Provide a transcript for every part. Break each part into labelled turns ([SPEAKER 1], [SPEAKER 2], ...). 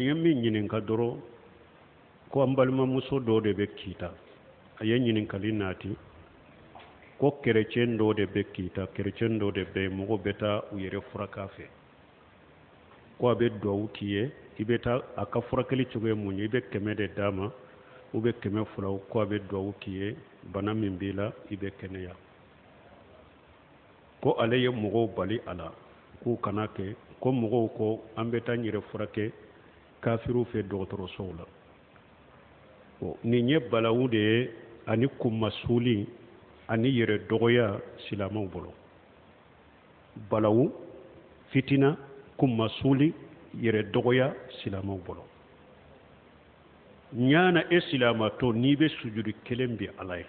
[SPEAKER 1] Nin ye min ɲininka dɔrɔn ko an balimamuso dɔ de bɛ kita a ye ɲininkali nati ko kerecɛn dɔ de bɛ kita kerecɛn dɔ de bɛ mɔgɔ bɛ taa u yɛrɛ furakɛ fɛ ko a bɛ duwawu k'i ye i bɛ taa a ka furakɛli cogo ye mun ye i bɛ 100 de d'a ma ou bien 200 ko a bɛ duwawu k'i ye bana min b'i la i bɛ kɛnɛya ko ale ye mɔgɔw bali a la k'u kana kɛ ko mɔgɔw ko an bɛ taa n yɛrɛ furakɛ kafiriw fɛ dɔgɔtɔrɔsow la nin ye balawu de ye ani kunmasuuli ani yɛrɛ dɔgɔya silamɛw bolo balawu fitina kunmasuuli yɛrɛ dɔgɔya silamɛw bolo ɲana e silamatɔ n'i bɛ sujudi kelen bi ala ye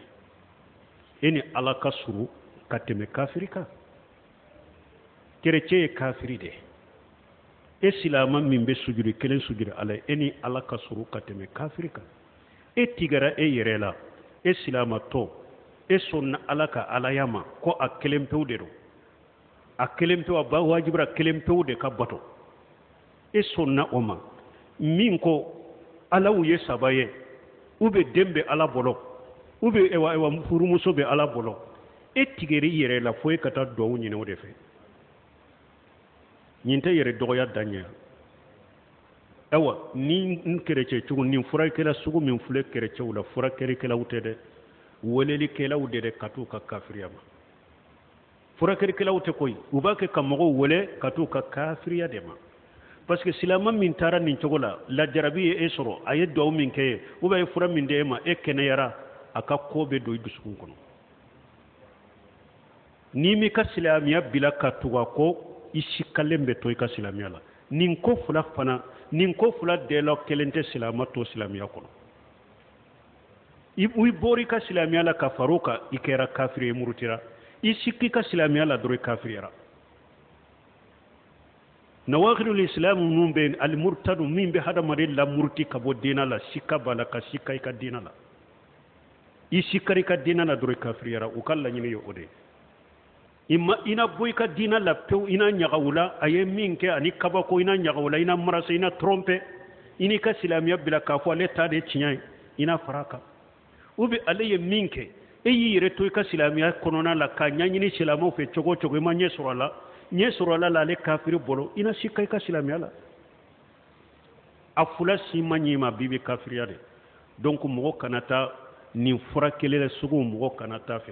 [SPEAKER 1] e ni ala ka surun ka tɛmɛ kafiri kan kerecɛn ye kafiri de ye e silama min bɛ sujudi kelen sujudi ala ye e ni ala ka surun ka tɛmɛ kafiri kan e tigɛra e yɛrɛ la e silamatɔ e sɔnna ala ka alaya ma ko a kelen pewu de don a kelen pewu a ba wajibira kelen pewu de ka bato e sɔnna o ma min ko alaw ye saba ye ou bien den bɛ ala bolo ou bien ewa ewa furumuso bɛ ala bolo e tigɛra i yɛrɛ la fo e ka taa duwawu ɲini o de fɛ nin tɛ yɛrɛ dɔgɔya dan ye awa ni n kerecɛ cogo nin furakɛla sugu min filɛ kerecɛw la furakɛlikɛlaw tɛ dɛ welelikɛlaw de dɛ ka t'u ka kafiriya ma furakɛlikɛlaw tɛ koyi u b'a kɛ ka mɔgɔw wele ka t'u ka kafiriya de ma parce que silama min taara nin cogo la lajarabi ye e sɔrɔ a ye duwawu min kɛ ye ou bien a ye fura min di e ma e kɛnɛyara a ka ko bɛ don i dusukun kɔnɔ n'i m'i ka silamɛya bila ka tugu a kɔ i sikalen bɛ to i ka silamɛya la nin ko fila fana nin ko fila dɔ la kelen tɛ silama to silamɛya kɔnɔ i bɔra i ka silamɛya la ka far'o kan i kɛra kafiri ye murutira i sik'i ka silamɛya la dɔrɔn i kafiriyara nawakidul islam ninnu bɛ alimurutadu min bɛ hadamaden lamuruti ka bɔ diina la sika b'a la ka sika i ka diina la i sikara i ka diina la dɔrɔn i kafiriyara u ka laɲini ye o de ye i ma i na bɔ i ka diina la pewu i na ɲaga u la a ye min kɛ ani kabako i na ɲaga u la i na marasa i na tromper i n'i ka silamɛya bila k'a fɔ ale ta de ye tiɲɛ ye i na fara a kan ou bien ale ye min kɛ e y'i yɛrɛ to i ka silamɛya kɔnɔna la k'a ɲɛɲini silamɛw fɛ cogo o cogo i ma ɲɛ sɔrɔ a la ɲɛ sɔrɔ a la ale kafiri bolo i na sika i ka silamɛya la a fila si ma ɲi ma bi bɛ kafiriya de donc mɔgɔ kana taa nin furakɛli la sugu mɔgɔ kana taa fɛ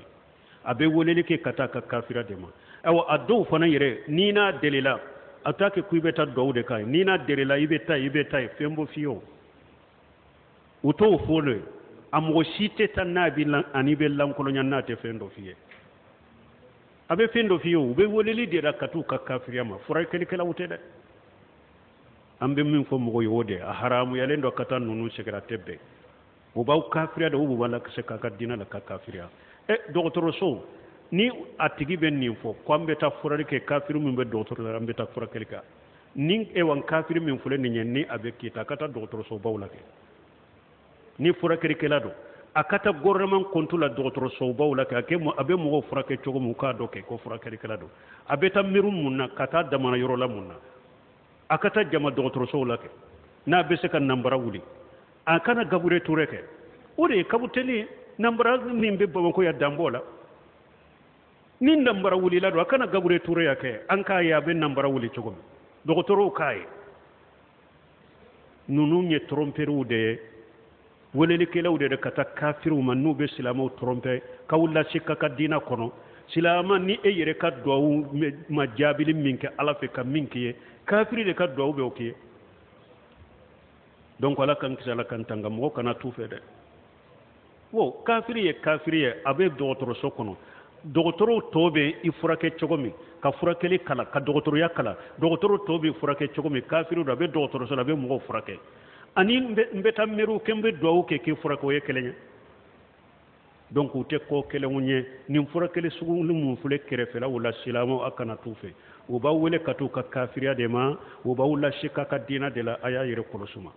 [SPEAKER 1] a bɛ weleli kɛ ka taa ka kafiriya de ma ayiwa a dɔw fana yɛrɛ n'i n'a delila a t'a kɛ ko i bɛ taa duwawu de kan n'i n'a delila i bɛ taa i bɛ taa ye fɛn b'o f'i ye o u t'o fɔ de a mɔgɔ si tɛ taa n'a bɛ ani bɛ lankolonya n'a tɛ fɛn dɔ f'i ye a bɛ fɛn dɔ f'i ye u bɛ weleli de la ka t'u ka kafiriya ma furakɛlikɛlaw tɛ dɛ an bɛ min fɔ mɔgɔ ye o de a haramuyalen don ka taa ninnu sɛgɛrɛ a tɛ bɛn u b'aw kafiriya de u b'a lakisɛ k'a ka diinɛ la ka kafiriya ɛ dɔgɔtɔrɔso ni a tigi bɛ nin fɔ ko an bɛ taa furakɛli kɛ kafiri min bɛ dɔgɔtɔrɔ la an bɛ taa furakɛli kɛ ni ewa kafiri min filɛ nin ye ni a bɛ kita a ka taa dɔgɔtɔrɔsobaw la kɛ ni furakɛlikɛla don a ka taa gouvernement compte la dɔgɔtɔrɔsobaw la kɛ a bɛ mɔgɔw furakɛ cogo min u k'a dɔn kɛ ko furakɛlikɛla don a bɛ taa miiri mun na ka taa damana yɔrɔ la mun na a ka taa jama dɔgɔtɔrɔsow la kɛ n'a bɛ se ka nanbara wuli a kana Gabriel Touré kɛ o de ye kabuteli ye nanbara min bɛ Bamakɔ yan dan b'o la ni nanbara wulila don a kana Gabriel Touré ya kɛ an k'a ye a bɛ nanbara wuli cogo min dɔgɔtɔrɔw k'a ye ninnu ye trompeurw de ye welelikɛlaw de ka taa kafiriw ma n'u bɛ silamɛw tromper k'aw lase ka ka diinɛ kɔnɔ silama ni e yɛrɛ ka duwawu ma jaabili min kɛ ala fɛ ka min k'i ye kafiri de ka duwawu bɛ o k'i ye donc ala k'an kisi ala k'an tanga mɔgɔ kana t'u fɛ dɛ wo kafiri ye kafiri ye a bɛ dɔgɔtɔrɔso kɔnɔ dɔgɔtɔrɔw tɔw bɛ i furakɛ cogo min ka furakɛli kalan ka dɔgɔtɔrɔya kalan dɔgɔtɔrɔw tɔw bɛ furakɛ cogo min kafiri don a bɛ dɔgɔtɔrɔso la a bɛ mɔgɔw furakɛ ani n bɛ taa meriw kɛ n bɛ duwawu kɛ k'i furakɛ o ye kelen ye donc u tɛ ko kelenw ye nin furakɛli sugu min filɛ kɛrɛfɛlaw la silamɛw a kana t'u fɛ u b'aw wele ka t'u ka kafiriya de ma u b'aw lase k'a ka diinɛ de la a y'a yɛrɛ kɔlɔsi ma.